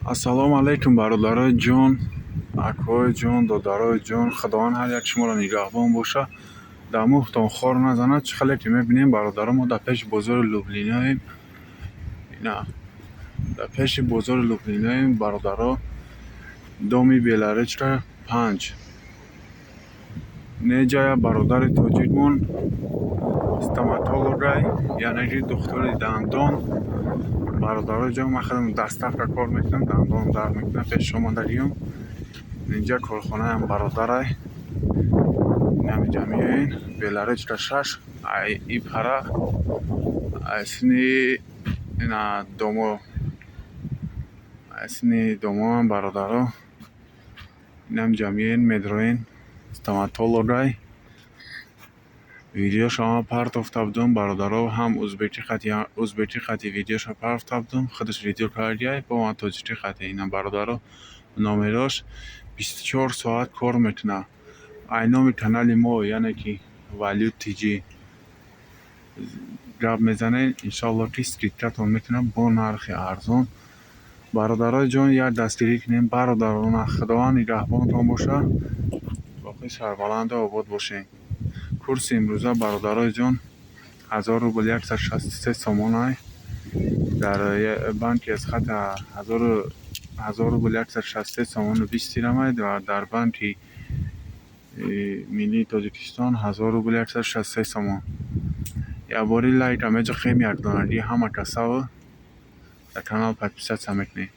Ассалому алайкум, бародарои ҷон, акои ҷон, додарои ҷон. Худованд ҳар як шуморо нигаҳбон боша, дар муҳтон хор назанад. Чӣ хеле ки мебинем, бародаро, мо дар пеши бозори Люблиноем. Ина, дар пеши бозори Люблиноем, бародаро, доми Белоречка 5. Неҷая бародари тоҷикмон стоматологай, яъне ки духтури дандон. Бародарои ҷон, ман худам доставка кор мекунам, дандонам дард мекунад, пеши омадагиём. Инҷа корхонаам бародарай. Инамиҷа меоен, Белоречка 6, ай и пара, ай сини ина домо, ай сини домоам, бародаро. Инамиҷа меоен, медроен, стоматологай. Видеошо ман партофта будам, бародаро, ҳам узбекӣ қати видеошо партофта будам, худаш видео кардиай, бо ман тоҷикӣ қати. Ина, бародаро, номерош, 24 соат кор мекунад. Ай номи канали мо, яъне ки Валют Тҷ, гап мезанед, иншоалло, ки скидкатон мекунад бо нархи арзон. Бародарои ҷон, як дастгирӣ кунем бародарона. Худованд нигаҳбонтон бошад, боқӣ сарбаланду обод бошед. Курси имрӯза, бародарои ҷон, 1000 рубл 163 сомонай. Дар банки Эсхата 1000 рубл 163 сомону 20 тирамай ва дар Банки Миллии Тоҷикистон 1000 рубл 163 сомон. Якбори лайка меҷиқем, якдонагӣ ҳама касаву дар канал подписаться мекунем.